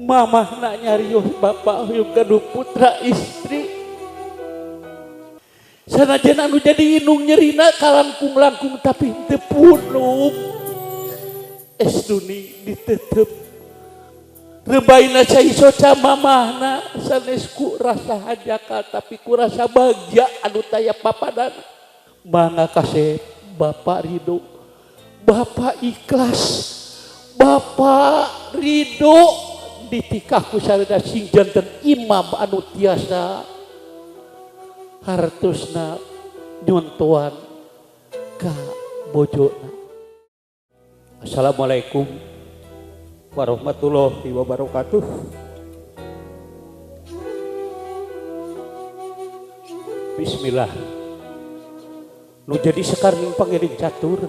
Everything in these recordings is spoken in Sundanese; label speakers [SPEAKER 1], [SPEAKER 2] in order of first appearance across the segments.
[SPEAKER 1] Mamah nak nyarios bapak hoyong gaduh putra istri. Sanajan anu jadi inung nyerina kalangkung-langkung tapi teu punung. Es duni ditetep. Rebaina cai soca mamahna sanes ku rasa hajaka tapi ku rasa bagja anu taya papadana. Mangga kasep Bapak ridho, Bapak ikhlas, Bapak ridho ditikah ku sareda sing janten imam anu tiasa hartosna nyontoan ka bojona. Assalamualaikum warahmatullahi wabarakatuh. Bismillah. Nu jadi sekarning pangiring catur,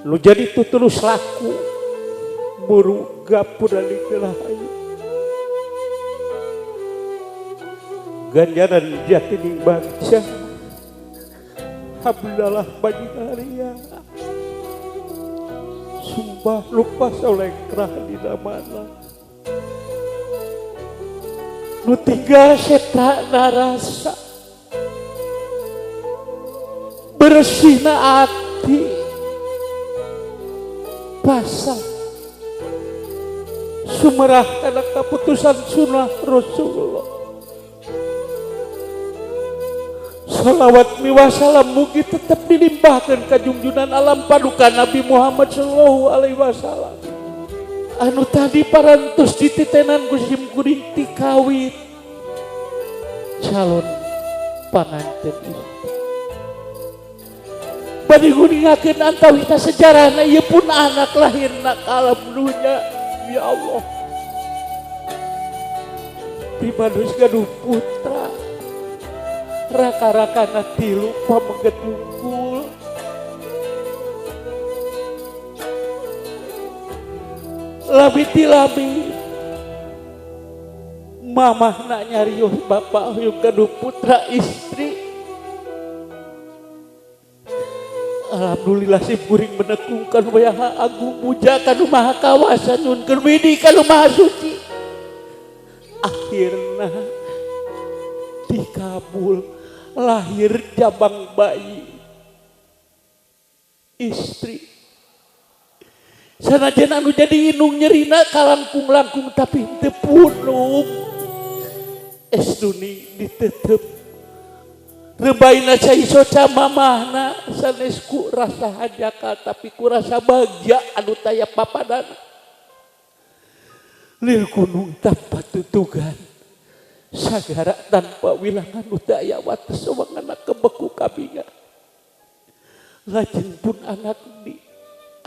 [SPEAKER 1] nu jadi tutulus laku buru gapura dikelahayu ganjaran jatining bangsa hamdalah bajinaria sumpah lupa solengkrah dina mana nu tinggal seta narasa bersihna ati pasang sumerah kana kaputusan sunnah Rasulullah. Salawat miwah salam mugi tetep dilimpahkeun ka junjunan alam paduka Nabi Muhammad sallallahu alaihi wasallam. Anu tadi parantos dititenan ku sim kuring ti kawit calon panganten ieu. Bade nguningakeun antawita sejarahna ieu pun anak lahirna ka alam dunya. Ya Allah. Pribados gaduh putra. Raka-rakana tilu pameget unggul. Lami ti lami mamah nak nyarios bapak hoyong gaduh putra istri. Alhamdulillah si kuring menekungkan wayah agung puja kanu maha kawasa nyunkeun widi kanu maha suci. Akhirna dikabul lahir jabang bayi istri. Sanajan anu jadi inung nyerina kalangkung-langkung tapi teu punung. Es duni ditetep. Rebaina cai soca mamahna sanes ku rasa hajaka tapi ku rasa bagja anu taya papadana. Lil gunung tanpa tutugan sagara tanpa wilangan nu teu aya wates sewangana kebeku kabinga. Lajeng pun anak di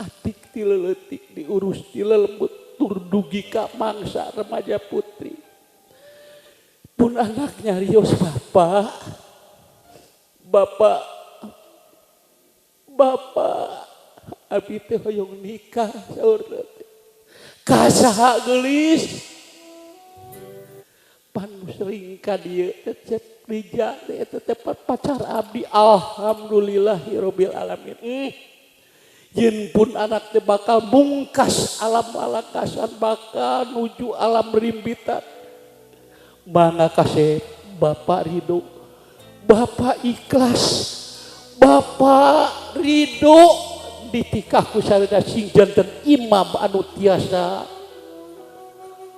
[SPEAKER 1] atik ti leutik diurus ti lelembut tur dugi ka mangsa remaja putri. Pun anak nyarios bapak, bapak, bapak, abi teh hoyong nikah saur teh. Ka saha geulis? Pan sering ka dieu teh cep rija teh eta teh pacar abdi. Alhamdulillahirabbil alamin. Yen pun anak teh bakal mungkas alam alakasan bakal nuju alam rimbitan. Mangga kasep Bapak ridho, Bapak ikhlas, Bapak ridho ditikah ku sareda sing janten imam anu tiasa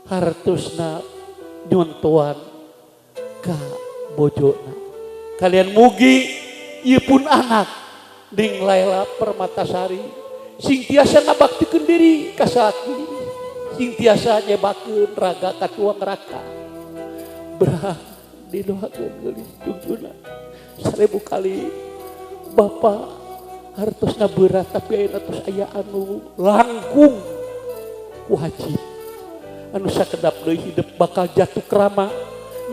[SPEAKER 1] hartosna nyontoan ka bojona. Kalian mugi ieu pun anak ning Laila Permatasari sing tiasa ngabaktikeun diri ka salaki, sing tiasa nyebakeun raga ka tuang raka. Berah didoakeun geulis jungjuna 1000 kali bapak hartosna berat tapi ayeuna tos aya anu langkung wajib anu sakedap deui hidup bakal jatuh krama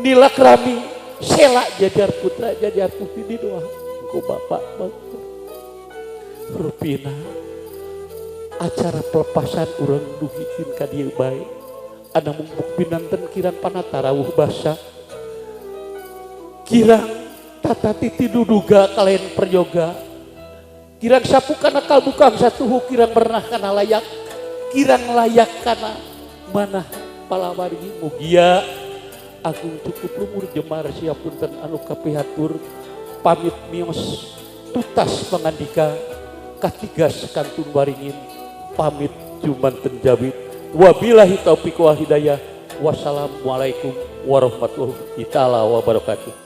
[SPEAKER 1] nilak rami sela jajar putra jajar putri didoa ku bapak rupina acara pelepasan urang dugikeun ka dieu bae ada mumpuk binanten kirang panatarawuh basa kirang tata titi duduga kalian peryoga kirang sapu kana kalbu kang satuhu kirang pernah kana layak Kirang layak kana manah palawargi. Mugia agung cukup lumur jemar siapunten anu kapihatur pamit mios tutas pangandika katigas kantun waringin pamit jumanten jawit wabillahi taufiq wal hidayah. Wassalamualaikum warahmatullahi taala wabarakatuh.